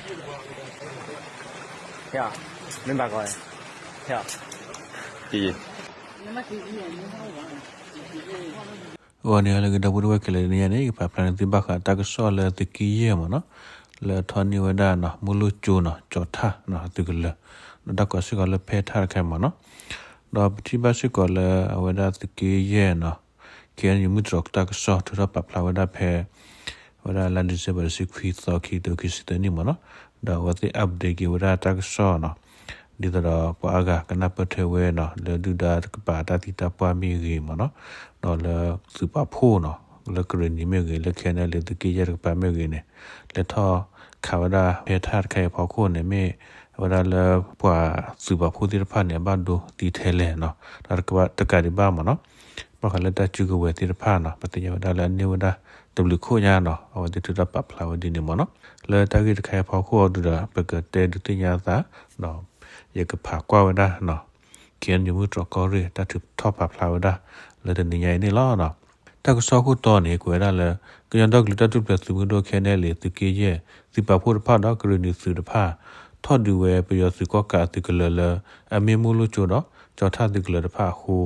မ့ၢ်ဘၣ်ကီး, အဂီၢ်န့ၣ်လၢကဒီပုၢ်ဝဲၢ်ခဲလၢာ်တနံၤညါန့ၣ် ယကပာ်ဖျါန့ၢ်သုဘၣ်ဃးတၢ်ကစီၣ်လၢသုးက့ယဲၢ်မ့ၢ်နီၤ, လၢထီၣ်န့ၢ်ဝဲဒၣ်နီၤ မိၢ်လိၣ်ကၠိနီၤ ကၠီၤထၣ်နီၤ အသုးကလၢၤ, ဒီးတၢ်ကီၢ်စ့ၢ်ကီးလၢဖဲထၣ်တခါမ့ၢ်နီၤ, ဒီးပထံၣ်ဘၣ်စ့ၢ်ကီးလၢအဝဲဒၣ်သုးက့ယဲၢ်နီၤ ခ့ၣ်အဲၣ်ယူၣ်မုၢ်တြီၤတၢ်ကစီၣ်ထုးထီၣ်ပာ်ဖျါဝဲဒၣ်ဖဲ အဝဲဒၣ်လါ December တဆံခွံသီ ခံကထိခံဆံသၢနံၣ်မ့ၢ်နီၤ, ဒီးအဝဲသ့ၣ် update က့ၤဝဲဒၣ်တၢ်ကစီၣ်နီၤ, ဒ်သိးဒီးပှၤအါဂၤကနၢ်ပၢၢ်ထွဲဝဲနီၤ လၢဒုၣ်ဒါတကပၤတၢ်သံတၢ်ပှၢ်မ့ၢ်ဂ့ၤမ့ၢ်နီၤ, ဒီးလၢသုးပာ်ဖှိၣ်နီၤ လၢကရ့ၣ်နံၤမ့ၢ်ဂ့ၤ လၢ ခ့ၣ်အဲၣ်ယူၣ်မုၢ်တြီၤ သုးက့ယဲၢ်တကပၤမ့ၢ်ဂ့ၤန့ၣ် လဲၤထီၣ်ခးဝဲဒၣ်ဖဲထၣ်တခါအံၤအဖီခိၣ်န့ၣ် မ့ၢ်အဝဲဒၣ်လၢပှၤသုးပာ်ဖှိၣ်သ့ၣ်တဖၣ်န့ၣ် အဘၣ်ဒိသံထဲလဲၣ်နီၤ, ဒီးတကးဒံးဘၣ်မ့ၢ်နီၤ ဘၣ်ဃးလၢတၢ်စုကဝဲၤသ့ၣ်တဖၣ်နီၤ ပသ့ၣ်ညါဝဲဒၣ်လၢအန့ၢ်ဝဲဒၣ်တဘျုးခိၣ်ညါနီၤ အဝဲသ့ၣ်ထုးထီၣ်ပာ်ဖျါဝဲဒ်န့ၣ်မ့ၢ်နီၤ, လၢတၢ်ဂ့ၢ်တခါအံၤအဖီခိၣ်အံၤဒီး ပကတဲဒုးသ့ၣ်ညါအသး ဒီးယကဖးကွၢ်ဝဲဒၣ် ခ့ၣ်အဲၣ်ယူၣ်မုၢ်တြီၤကီၢ်ရ့ၣ် တၢ်ထုးထီၣ်ပာ်ဖျါဝဲဒၣ် လၢတနံၤညါအံၤန့ၣ်လီၤ. တၢ်ကစီၣ်ခိၣ်တီန့ၣ် ကွဲးဝဲဒၣ်လၢ ကညီဒီကလုာ်တၢ်ထူၣ်ဖျဲးသုးမုၢ်ဒိၣ် ခ့ၣ်အဲၣ်ယူၣ်မုၢ်တြီၤ သုးက့ယဲၢ် သုးပာ်ဖှိၣ်တဖၣ်ဒီးကရ့ၣ်နံၤသုးတဖၣ် ထီၣ်ဒုးဝဲပယီၤသုးကီၣ်ကးအသုးကလၢၤလၢ အမ့ၢ်မိၢ်လိၣ်ကၠိဒီး ကၠီၤထၣ်သုးကလၢၤတဖၣ်အဃိ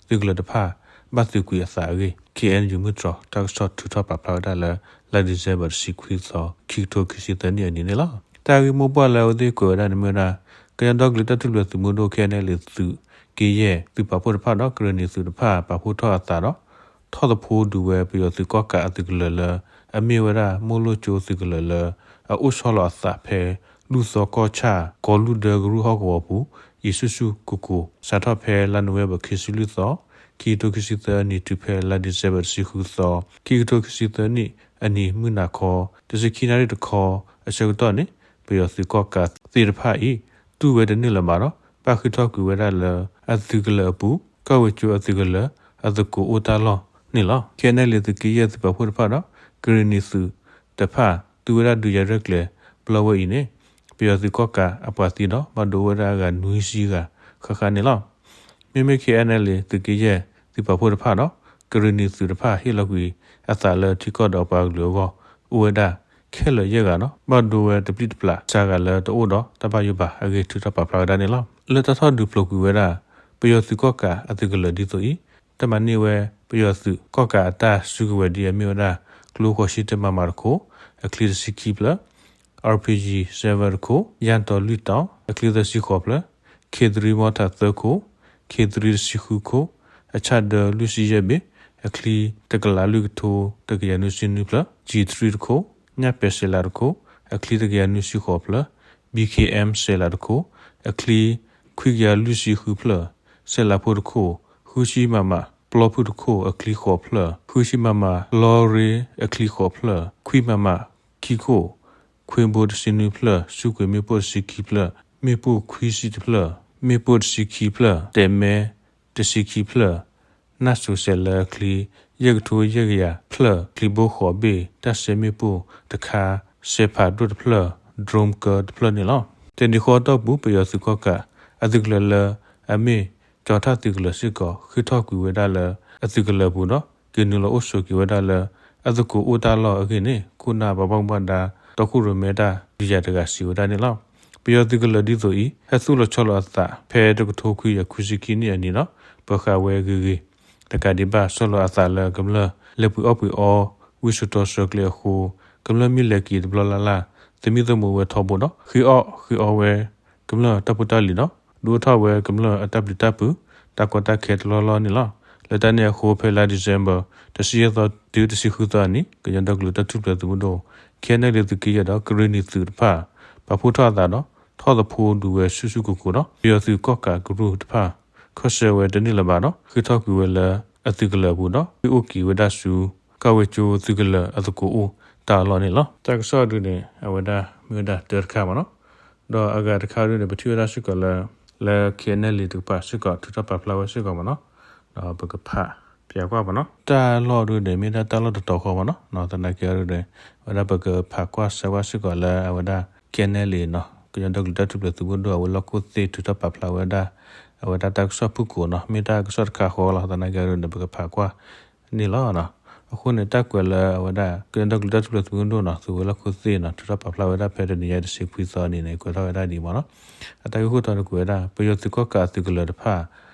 သုးကလၢၤတဖၣ် ဘၣ်သုးကွံာ်အသးအဂ့ၢ် ခ့ၣ်အဲၣ်ယူၣ်မုၢ်တြီၤ တၢ်ကစီၣ်ထုးထီၣ်ပာ်ဖျါဝဲဒၣ်လၢ လါ December တဆံခွံသီ ခံကထိခံဆံသၢနံၣ်အနံၤန့ၣ်လီၤ. တၢ်ဂ့ၢ်မိၢ်ပှၢ်လၢအဝဲသ့ၣ်ကွဲးဝဲဒၣ်န့ၣ်မ့ၢ်ဝဲဒၣ် ကညီဒီကလုာ်တၢ်ထူၣ်ဖျဲးသုးမုၢ်ဒိၣ် ခ့ၣ်အဲၣ်ယူၣ်မုၢ်တြီၤ သုးက့ယဲၢ် သုးပာ်ဖှိၣ်တဖၣ်ဒီးကရ့ၣ်နံၤသုးတဖၣ် ပာ်ဖှိၣ်ထီၣ်အသးဒီး ထီၣ်သဖှိဒုးဝဲပယီၤသုးကီၣ်ကးအသုးကလၢၤလၢ အမ့ၢ်ဝဲဒၣ်မိၢ်လိၣ်ကၠိသုးကလၢၤလၢ အအိၣ်ဆီလီၤအသးဖဲ လူၢ်သီကီၢ်ဆၣ် ကီၤလူၢ်ဒၢကရူၢ်ဟီၣ်ကဝီၤပူၤ အံၤဆူၣ်ဆူၣ်ကိၢ်ကိၢ် စးထီၣ်ဖဲလါနိၣ်ဝ့ဘၢၣ် ခံဆံလွံၢ်သီ ခံကထိခံဆံသၢနံၣ် တုၤဖဲလါ December တဆံဃုသီ ခံကထိခံဆံသၢနံၣ်အနံၤ မုၢ်နၤခီ တဆံခံနၣ်ရံၣ်တခီ အဆၢကတီၢ်န့ၣ် ပယီၤသုးကီၣ်ကးသ့ၣ်တဖၣ်အံၤ တူၢ်ဝဲတန့ၢ်လၢၤဘၣ်ဒီး ဘၣ်ဃ့ၢ်ထီၣ်ကွံာ်ဝဲဒၣ်လၢ အသုးကလၢၤအပူၤ ကီၢ်ဝ့ၤကၠိအသုးကလၢၤ အသကိးအိၣ်တၢ်လီၢ်န့ၣ်လီၤ. ခ့ၣ်အဲၣ်ယူၣ်မုၢ်တြီၤ သုးက့ယဲၢ် သုးပာ်ဖှိၣ်တဖၣ်ဒီး ကရ့ၣ်နံၤသုးတဖၣ် သူဝဲဒၣ်ဒုးယၤရဲၣ်ကျဲၤ ပျီဝဲအံၤန့ၣ် ပယီၤသုးကီၣ်ကးအပှၤသံဒီး ဘၣ်ဒိဝဲဒၣ်အဂၤနွံဆံဂၤ ဃၣ်ဃၣ်န့ၣ်လီၤ. မ့မ့ၢ် ခ့ၣ်အဲၣ်ယူၣ်မုၢ်တြီၤ သုးက့ယဲၢ် သုးပာ်ဖှိၣ်တဖၣ်ဒီး ကရ့ၣ်နံၤသုးတဖၣ် ဟ့ၣ်လီၤကွံာ်အသးလၢထံကီၢ်ဒီးပှၤကလုာ်အဂီၢ် အိၣ်ဝဲဒၣ်ခဲလၢာ်ယဲၢ်ဂၤဒီး ဘၣ်ဒိဝဲတပျံၤတပျၢ် စှၤဂၤလၢတအိၣ်ဒီးတၢ်ဘၣ်ယိၣ်ဘၣ်အဂ့ၢ် ထုးထီၣ်ပာ်ဖျါဝဲဒၣ်န့ၣ်လီၤ. လၢတၢ်ထီၣ်ဒုးဖျိးကွံာ်ဝဲဒၣ် ပယီၤသုးကီၣ်ကးအသုးကလၢၤဒ်သိးအံၤ တၢ်မၤန့ၢ်ဝဲ ပယီၤသုးကီၣ်ကးအတၢ်စုကဝဲၤဒ်အမ့ၢ်ဝဲဒၣ် ကျိဃိးဆံတၢ မမ တခိၣ် အချံတဆံခံဖျၢၣ်, RPG seven တခိၣ်, ယၣ်တီလွံၢ်တီၤ အချံသၢဆံဃိးဖျၢၣ်, K three မီၣ်ထၣ်သၢခိၣ်, K three တဆံဃုခိၣ်, အဆၣ်ဒၢလွံၢ်ဆံယဲၢ်ဘ့ၣ်, အချံတကလးလွံၢ်ကထိတကယၤနွံဆံနွံဖျၢၣ်, G three တခိၣ်, ညၣ်ပဲာ်စဲးလးတခိၣ်, အချံတကယၤနွံဆံဃိးဖျၢၣ်, BKM စဲးလးတခိၣ်, အချံခွံကယၤလွံၢ်ဆံဃုဖျၢၣ်, စဲးလးဖိတခိၣ်, ဃုဆံ မမ ပျီဖုၣ်တခိၣ် အချံဃိးဖျၢၣ်, ဃုဆံ မမ လီရ့အချံဃိးဖျၢၣ်, ခွံ မမ ခံခိၣ်, ခွ့ဘိတဆံနွံဖျၢၣ်, စူကွံာ်မ့ၣ်ပိၢ်တဆံခံဖျၢၣ်, မ့ၣ်ပိၢ်ခွံဆံတဖျၢၣ်, မ့ၣ်ပိၢ်တဆံခံဖျၢၣ်, တဲးမဲတဆံခံဖျၢၣ်, နၢ်စိၤစဲးလၢအချံ ယဲၢ်ကထိယဲၢ်ကယၤဖျၢၣ်, ချံဘိဃိးဘ့ၣ်, တၢ်စဲမ့ၣ်ပိၢ်တခါ, စဲးဖးဒိၣ်တဖျၢၣ်, drone ကၢတဖျၢၣ်န့ၣ်လီၤ. တနံၤဃီအတီၢ်ပူၤ ပယီၤသုးကီၣ်ကး အသုးကလၢၤလၢ အမ့ၢ် ကၠီၤထၣ်သုးကလၢၤစ့ၢ်ကီး ဃ့ၢ်ထီၣ်ကွံာ်ဝဲဒၣ်လၢ အသုးကလၢၤအပူၤဒီး က့ၤနုာ်လီၤအိၣ်ဆိးက့ၤဝဲဒၣ်လၢ အသကိးအိၣ်တၢ်လီၢ်အဂ့ၢ်န့ၣ် ခိၣ်နၢ်ပှၤဘၣ်မူဘၣ်ဒါ တီခိၣ်ရိၣ်မဲတၢ်ဒုးယၤတဂၤစံးဝဲဒၣ်န့ၣ်လီၤ. ပယီၤသုးကလၢၤဒ်သိးအံၤ ဟဲသူၣ်လီၤဆီလီၤအသး ဖဲတကထိခွံကယၤခွံဆံခံနံၣ်အနံၤဒီး ပၢၤဃာ်ဝဲဂ့ၤဂ့ၤ တကးဒံးဘၣ် ဆီလီၤအသးလၢကမျၢၢ် လဲၤပှ့ၤအီၣ်ပှ့ၤအီ ဝံစိာ်တီဆှၢကျဲအဃိ ကမျၢၢ်မ့ၢ်လဲၤက့ၤတဘျီလၢ်လၢ် သမံသမိးဝဲထီဘိဒီး ဃ့အီၣ်ဃ့အီဝဲ ကမျၢၢ်တၢ်ဖိတၢ်လံၤဒီး ဒုးအိၣ်ထီၣ်ဝဲကမျၢၢ်အတၢ်ပျုၤတၢ်ပူၤ တၢ်ကီတၢ်ခဲတလီၢ်လီၢ်န့ၣ်လီၤ. လၢတၢ်န့ၣ်အဃိ ဖဲလါ December တဆံယဲၢ်သီတုၤတဆံဃုသီအနံၤ ကညီဒီကလုာ်တၢ်ထူၣ်ဖျဲးသုးမုၢ်ဒိၣ် ခ့ၣ်အဲၣ်ယူၣ်မုၢ်တြီၤ သုးက့ယဲၢ်ဒီး ကရ့ၣ်နံၤသုးတဖၣ် ပာ်ဖှိၣ်ထီၣ်အသးဒီး ထီၣ်သဖှိဒုးဝဲဆူၣ်ဆူၣ်ကိၢ်ကိၢ်ဒီး ပယီၤသုးကီၣ်ကးကရူၢ်တဖၣ် ခီၣ်ဆၢဝဲတန့ၢ်လၢၤဘၣ်ဒီး ဃ့ၢ်ထီၣ်ကွံာ်ဝဲလၢအသုးကလၢၤအပူၤဒီး ဃ့ၢ်အိၣ်က့ၤဝဲဒၣ်ဆူ ကီၢ်ဝ့ၢ်ကၠိသုးကလၢၤအသကိးအိၣ်တၢ်အလီၢ်န့ၣ်လီၤ. တၢ်ကစီၣ်အဒုန့ၣ် အဝဲဒၣ်မ့ၢ်ဝဲဒၣ်တၢတခါမ့ၢ်နီၤ. ဒီးအဂၤတခါဒုန့ၣ် ပထံၣ်ဝဲဒၣ်စ့ၢ်ကီးလၢ လၢ ခ့ၣ်အဲၣ်ယူၣ်မုၢ်တြီၤတကပၤစ့ၢ်ကီး ထုးထီၣ်ပာ်ဖျါဝဲစ့ၢ်ကီးမ့ၢ်နီၤ. ဒီးပကဖးပၠးကွၢ်မ့ၢ်နီၤ. တၢ်လီၢ်ဒုန့ၣ် မ့ၢ်ဒၣ်တၢ်လီၢ်တတီၤဃီမ့ၢ်နီၤ. သနာ်က့အဒုန့ၣ် အဝဲဒၣ်ပကဖးကွၢ်ဆၢကွၢ်စ့ၢ်ကီးလၢအဝဲဒၣ် ခ့ၣ်အဲၣ်ယူၣ်မုၢ်တြီၤနီၤ ကညီဒီကလုာ်တၢ်ထူၣ်ဖျဲးသုးမုၢ်ဒိၣ် အဝဲလီၢ်ခိၣ်သ့ၣ်ထုးထီၣ်ပာ်ဖျါဝဲဒၣ် အဝဲဒၣ်တၢ်ကစီၣ်ဖုၣ်ကိာ်နီၤ မ့ၢ်တၢ်ကစီၣ်တခါဃီလီၤ. သနာ်က့အဒုန့ၣ် ပကဖးကွၢ်န့ၣ်လီၤ. အဃိန့ၣ် တၢ်ကွဲးလၢအဝဲဒၣ် ကညီဒီကလုာ်တၢ်ထူၣ်ဖျဲးသုးမုၢ်ဒိၣ်နီၤ သုးဝဲၤလီၢ်ခိၣ်သ့ၣ်နီၤ ထုးထီၣ်ပာ်ဖျါဝဲဒၣ်ဖဲတနံၤညါတဆံခွံသီအနံၤန့ၣ် ကွဲးထီၣ်ဝဲဒၣ်ဒ်အံၤမ့ၢ်နီၤ. အတၢ်ဂ့ၢ်ခိၣ်တီန့ၣ်ကွဲးဝဲဒၣ် ပယီၤသုးကီၣ်ကးအသုးကလၢၤတဖၣ်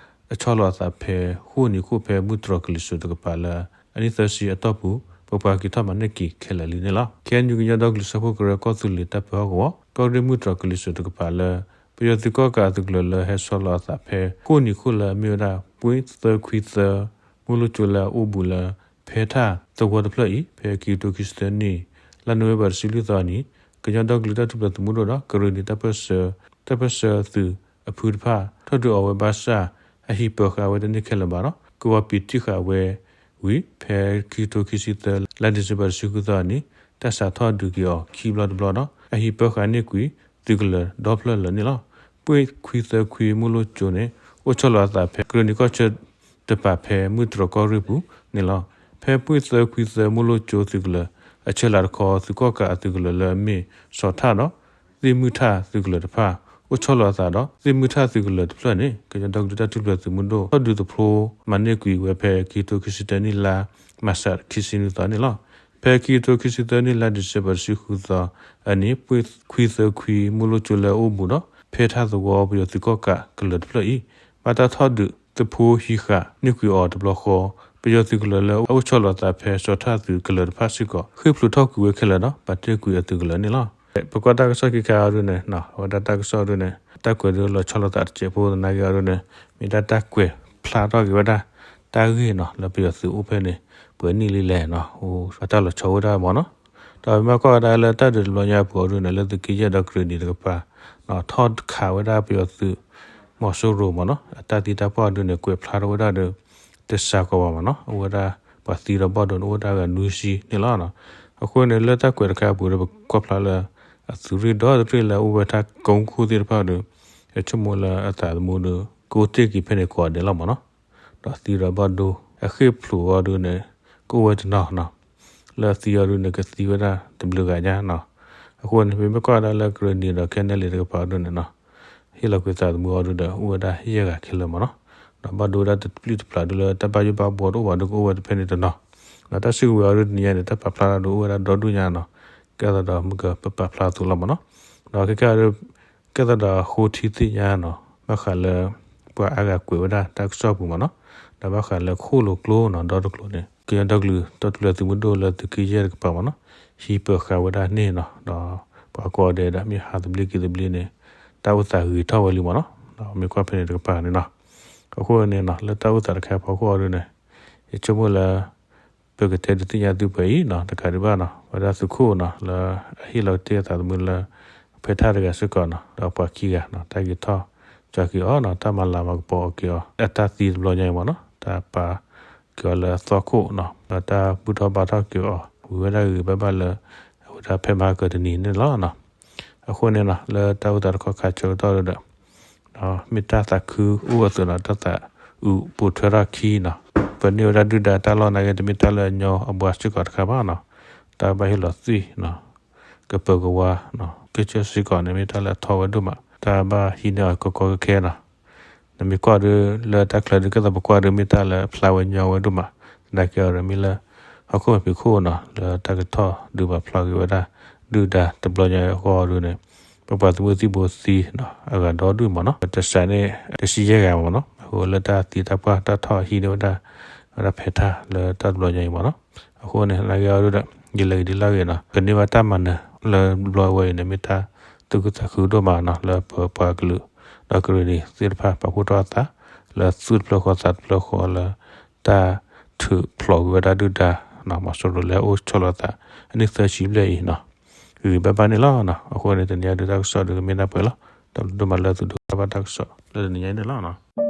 အဆီလီၤအသးဖဲ ဃိၣ်နံၤခိၣ်ဖဲမုၢ်တြီၤကလံၤစိးတကပၤလၢ အနံၣ်သၢဆံအတီၢ်ပူၤ ပပှၤက့ၤထီၣ်မၤန့ၢ်က့ၤခဲလၢာ်လံန့ၣ်လီၤ. ခဲအံၤ ကညီဒီကလုာ်စၢဖှိၣ်ကရၢကီၢ်သူလ့ၤတၢ်ပၢဟီၣ်ကဝီၤ ကီၢ်ရ့ၣ်မုၢ်တြီၤကလံၤစိးတကပၤလၢ ပယီၤသုးကီၣ်ကးအသုးကလၢၤလၢဟဲဆီလီၤအသးဖဲ ဃိၣ်နံၤခိၣ်လၢအမ့ၢ်ဝဲဒၣ် ပွ့ၣ်သၢခွံသၢ မုၢ်လိၣ်ကၠိလၢအအိၣ်ဘူးလၢ ဖဲထၣ်သဝီတဖျၢၣ်အံၤ ဖဲခံကထိခံဆံသၢနံၣ် လါနိၣ်ဝ့ဘၢၣ်တဆံလွံၢ်သီအနံၤ ကညီဒီကလုာ်တၢ်ထူၣ်ဖျဲးသုးမုၢ်ဒိၣ်ဒီး ကရၢနံၤတၢ်ပၢၢ်ဆၢ တၢ်ပၢၢ်ဆၢသုးအဖုတဖၣ် ထီၣ်ဒုးအီၤဝဲဘၣ်ဆၣ် အဟံးပၢဃာ်ဝဲတန့ၢ်ခဲလၢာ်ဘၣ်ဒီး ကဝီၤပံာ်တံၢ်ဃာ်ဝဲဝံၤ ဖဲခံကထိခံဆံသၢ လါဒံၣ်စ့ဘၢၣ်တဆံဃုသီအနံၤ တၢ်စးထီၣ်ဒုးက့ၤအီၤခံဘျီတဘျီဒီး အဟံးပၢဃာ်န့ၢ်ကွံာ်သုးကလၢၤဒီဖျၢၣ်လၢာ်န့ၣ်လီၤ. ပွ့ၣ်ခွံသၢခွံမုၢ်လိၣ်ကၠိန့ၣ် အိၣ်ဆီလီၤအသးဖဲ ကရၢနံၤကီၢ်ဆၢတပၤဖဲမုၢ်တြီၤကီၢ်ရ့ၣ်ပူၤန့ၣ်လီၤ. ဖဲပွ့ၣ်သၢခွံသၢမုၢ်လိၣ်ကၠိသုးကလၢၤ အဆၢလၤတခီ သုးကီၣ်ကးအသုးကလၢၤလၢအမ့ၢ်စီၤထၣ်ဒီး သ့ၣ်မုၢ်ထၣ်သုးကလၢၤတဖၣ် အိၣ်ဆီလီၤအသးဒီး သ့ၣ်မုၢ်ထၣ်သုးကလၢၤတဖျၢၣ်န့ၣ် ကညီဒီကလုာ်တၢ်ထူၣ်ဖျဲးသုးမုၢ်ဒိၣ် ထီၣ်ဒုးသဖျိမၤန့ၢ်ကွံာ်ဝဲဖဲခံကထိခံဆံတၢနံၣ်လါမၢ်ၡးခံဆံနွံသီန့ၣ်လီၤ. ဖဲခံကထိခံဆံသၢနံၣ်လါဒံၣ်စ့ဘၢၣ်တဆံဃုသီအနံၤ ပွ့ၣ်ခွံသၢခွံမုၢ်လိၣ်ကၠိလၢအအိၣ်ဘူးဒီး ဖဲထၣ်သဝီပယီၤသုးကီၣ်ကးကလၢၤတဖျၢၣ်အံၤ ဘၣ်တၢ်ထီၣ်ဒုးသဖျိဟံးဃာ်န့ၢ်ကွံာ်အီၤတဘျီဃီ ပယီၤသုးကလၢၤလၢအအိၣ်ဆီလီၤသးဖဲစီၤထၣ်သုးကလၢၤတဖၣ်စ့ၢ်ကီး ဃ့ၢ်ဖျိးထီၣ်ကွံာ်ဝဲခဲလၢာ်ဒီး ပာ်တ့ၢ်ကွံာ်အသုးကလၢၤန့ၣ်လီၤ. ပကွၢ်တၢ်ကစီၣ်ခံခါအံၤဒုန့ၣ် အဝဲဒၣ်တၢ်ကစီၣ်ဒုန့ၣ် တၢ်ကွဲးဒုလီၤဆီလိာ်သးတစဲးဖိသနာ်က့အံၤဒုန့ၣ် မ့ၢ်ဒၣ်တၢ်ကွဲးဖျါထီၣ်က့ၤဝဲဒၣ် တၢ်ဂ့ၢ်နီၤ လၢပယီၤသုးအိၣ်ဖဲန့ၣ် ပှဲၤနံၣ်လံလဲၣ်နီၤ အိၣ်တၢ်လီၤဆီဝဲဒၣ်မ့ၢ်နီၤ. ဒီးပမ့ၢ်ကွၢ်ဝဲဒၣ်လၢတၢ်ဒုးတဘျီညါအပူၤအံၤဒုန့ၣ် လၢသုးက့ယဲၢ်ဒီးကရၢနံၤတကပၤ ထီၣ်ခးဝဲဒၣ်ပယီၤသုး မီၤစိရိၤမ့ၢ်နီၤ အတၢ်သံတၢ်ပှၢ်အံၤဒုန့ၣ် ကွဲးဖျါထီၣ်ဝဲဒၣ်ဒီး တစှၤကီးဘၣ်မ့ၢ်နီၤ အိၣ်ဝဲဒၣ်ပှၤသံဒီးဘၣ်ဒိန့ၣ် အိၣ်ဝဲဒၣ်ဂၤနွံဆံန့ၣ်လီၤ. အဃိန့ၣ် လၢတၢ်ကွဲးတခါအပူၤဒီး ပကွၢ်ဖျါလၢ အသုးရ့ၣ်ဒီတရ့ၣ်လၢအအိၣ်ဝဲထါကိၣ်ခိၣ်သ့ၣ်တဖၣ်ဒီး ယဆိကမိၣ်လၢအသးသမူဒီး ကအိၣ်တ့ၢ်က့ၤဖဲန့ၣ်ကိးဂၤဒဲးလီၤမ့ၢ်နီၤ. ဒီးသံဒီးဘၣ်ဒိ အဃ့ၢ်ဖျိးအီၤဒုန့ၣ် ကအိၣ်ဝဲတနီၤနီၤ လၢအသံအီၤဒုန့ၣ် ကသံဝဲဒၣ်တဘျုးဂၤညါနီၤ. အဃိန့ၣ် ပမ့ၢ်ကွၢ်ဝဲဒၣ်လၢကရၢနံၤဒီး ခဲနဲလံတကပၤအံၤဒုန့ၣ်နီၤ ဟ့ၣ်လီၤကွံာ်သးသမူအီၤဒုဒီး အိၣ်ဝဲဒၣ်ယဲၢ်ဂၤခဲလၢာ်မ့ၢ်နီၤ. ဒီးဘၣ်ဒိဝဲဒၣ်တပျုၢ်တပျၢ်ဒုလၢတၢ်ဘၣ်ယိၣ်ဘၣ်ဘှီတအိၣ်ဘၣ်ဒုကအိၣ်ဝဲတဖဲန့ၣ်တနီၤ. ဒီးတၢ်စုကဝဲၤအီၤဒုတနံၤညါန့ၣ် တၢ်ပာ်ဖျါထီၣ်ဒုအိၣ်ဝဲဒၣ်ဒီဒူၣ်ညါနီၤ. ကဲသးဒီးမုၢ်ကပပာ်ဖျါအသိးလီၤမ့ၢ်နီၤ. ဒီးခဲကဲအံၤဒု ကဲသးဒီးအဃိထံသ့ၣ်ညါနီၤ ဘၣ်ဃးလၢ ပှၤအါဂၤကွဲးဝဲဒၣ်တၢ်ကစီၣ်ပူၤမ့ၢ်နီၤ. ဒီးဘၣ်ဃးလၢခိၣ်လိာ်ကျိနီၤ ဒီတကျိၤန့ၣ် ကညီဒီကလုာ်တၢ်ထူၣ်ဖျဲးသုးမုၢ်ဒိၣ်လၢသုးက့ယဲၢ်တကပၤမ့ၢ်နီၤ ဟံးပၢဃာ်ဝဲဒၣ်န့ၣ်နီၤ. ဒီးပှၤကိးဂၤဒဲးဒီး မ့ၢ်ဟးသဘျ့က့ၤသဘျ့န့ၣ် တၢ်အိၣ်သးဂ့ၤထီၣ်ဝဲလံမ့ၢ်နီၤ. ဒီးမ့ၢ်ကွၢ်ဖဲန့ၣ်တကပၤန့ၣ်နီၤ. အဃိန့ၣ်နီၤ လၢတၢ်အိၣ်သးတခါအဖီခိၣ်အံၤဒုန့ၣ် ယဆိကမိၣ်လၢ ပကတဲဒုးသ့ၣ်ညါသုပှဲၤအံၤနီၤ တကးဒံးဘၣ်နီၤ ဝဲဒၣ်သုးခိၣ်နီၤ လၢအဟ့ၣ်လီၤတ့ၢ်အသးသမူလၢ ဖဲထၣ်တဂၤစ့ၢ်ကီးနီၤ ဒီးပှၤခံဂၤနီၤ တၢ်ဂ့ၤထီၣ်ကၠီက့ၤအီၤနီၤ တၢ်မၤလၤမၤကပီၤအီၤက့ၤအီၤ အတၢ်သံတဘျီညါအံၤမ့ၢ်နီၤ တၢ်ပာ်က့ၤအီၤလၢအသီခိၣ်နီၤ ဒီးတၢ်ဘူၣ်ထီၣ်ဘါထီၣ်က့ၤအီၤ ဝံၤဝဲဒၣ်ဂ့ၤဂ့ၤဘၣ်ဘၣ်လၢ အဝဲဒၣ်ဖဲမဟါကတနံၤန့ၣ်လီၤနီၤ. အဃိန့ၣ်နီၤ လၢတၢ်အိၣ်သးတခီခါဆၢကတီၢ်ဒီး ဒီးမ့ၢ်တၢ်သးခုအိၣ်အသိးနီၤ တၢ်သးအုးပိာ်ထွဲထီၣ်ခံနီၤ ပန့ၢ်ဝဲဒၣ်ဒုၣ်ဒါတၢ်လီၢ်နာ်က့ တမ့ၢ်တၢ်လၢအညီအဘှါစ့ၢ်ကီးတခါဘၣ်နီၤ တၢ်ဘၣ်ဟ့ၣ်လီၤသွံၣ်နီၤ ကပၢၤကဝါနီၤ ကစၢၢ်စ့ၢ်ကီးန့ၣ် မ့ၢ်တၢ်လၢအထီဝဲဒိၣ်မး တၢ်ဘၣ်ဟံးန့ၢ်အီၤကီကီခဲခဲနီၤ နမ့ၢ်ကွၢ်ဒုး လၢတၢ်ချၢဒုး ကဲသးပကွၢ်ဒုး မ့ၢ်တၢ်လၢအဖျါဝဲညီဝဲဒိၣ်မး သနာ်က့အီၤဒီး မ့ၢ်လၢ ဟီၣ်ခိၣ်မဲာ်ဖံးခိၣ်နီၤ လၢတၢ်ကထီၣ်ဒုးပာ်ဖျါက့ၤဝဲဒၣ် ဒုၣ်ဒါတဘျီညါအဂီၢ်ဒုးန့ၣ် ပပှၤသုးမုၢ်သံၣ်ဘိသံနီၤ အဂၤဒီဒူၣ်မ့ၢ်နီၤ တစးန့ၣ် တဆံယဲၢ်ဂၤမ့ၢ်နီၤ အဃိလၢတၢ်သံတၢ်ပှၢ်တၢ်ထီၣ်ဟံးန့ၢ်ဝဲဒၣ် ဝဲဒၣ်ဖဲထၣ်လၢတၢ်တဘျီညါအံၤမ့ၢ်နီၤ အဃိန့ၣ် သနာ်က့အီၤဒုးဒီး ယလဲၤက့ၤဒ်လဲၣ်ဂ့ၤနီၤ ကန့ၢ်ဘၣ်တၢ်မၤနၢၤလၢဘျီဝဲအံၤန့ၣ် မ့ၢ်တၢ်သူၣ်ခုသးခုဒိၣ်မးနီၤ လၢပပှၤကလုာ် ဒီးကရၢနံၤသ့ၣ်တဖၣ်ပာ်ဖှိၣ်ထီၣ်အသး လၢသူၣ်တဖျၢၣ်ဃီသးတဖျၢၣ်ဃီလၢ တၢ်ထုးဖျိးကွံာ်ဝဲဒၣ်ဒုၣ်ဒါ မီၤစိရိၤလၢအအိၣ်ဆီလီၤသး အနံၣ်သၢဆံဘျဲၣ်အံၤနီၤ ဂ့ၤဘၣ်ဘၣ်န့ၣ်လီၤနီၤ အဃိန့ၣ် တနံၤညါဒုးတၢ်ကစီၣ်ဒုးကမ့ၢ်ဒၣ်ပှဲၤလီၤ တၢ်ဘျုးဒိၣ်မးလၢသုဒိကနၣ်ဘၣ်တၢ်ကစီၣ်လၢတနံၤညါအံၤန့ၣ်လီၤနီၤ.